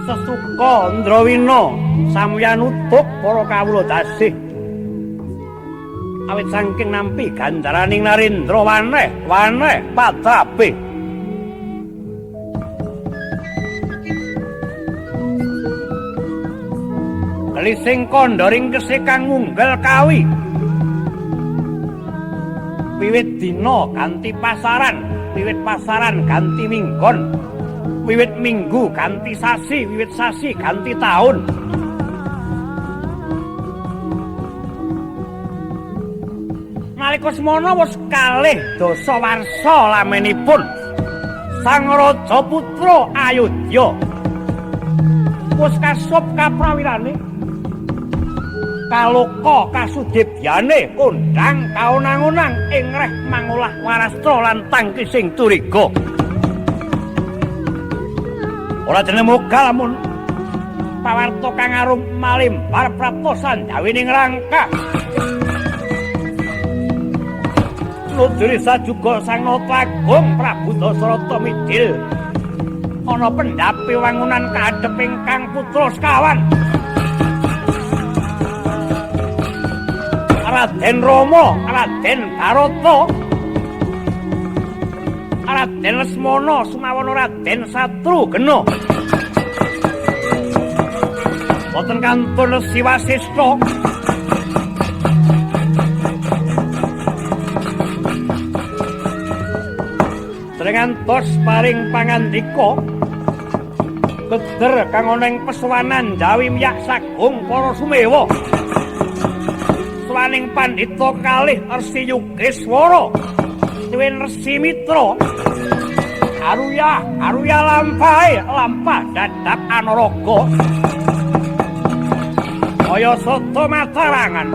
Sesuka Ndrawina samya nutuk para kawula dasih. Awit saking nampi ganjaraning Narendra waneh waneh patrape. Kelising kandha ringkese kang ngunggel kawi. Wiwit dina ganti pasaran, wiwit pasaran ganti minggon, wiwit minggu ganti sasi, wiwit sasi ganti taun. Nalika semana wis kalih dasa warsa lamenipun Sang Raja Putra Ayodya wis kasup kaprawirane, kaloka kasudebyane kondhang kaonang-onang ing reh mangolah warastra lan tangkising curiga. Ora dene moga lamun pawarta kang arum malimbar prapta sanjawining rangka. Nuduri sajuga Sang Nata Agung Prabu Dasarata midil ana pendhape wangunan kaadhep ingkang putra sekawan. Raden Rama, Raden Barata, Raden Lesmana, sumawana Raden Satrugena. Boten kantun Resi Wasista. Ngantos paring pangandika keder kang ana ing pesuwanan Jawi miyak sagung para sumewa. Swaning pandhita kalih Resi Yugeswara tuwin Resi Mitra. Aruya aruya lampahe lampah dadap anaraga kaya sata matarangan.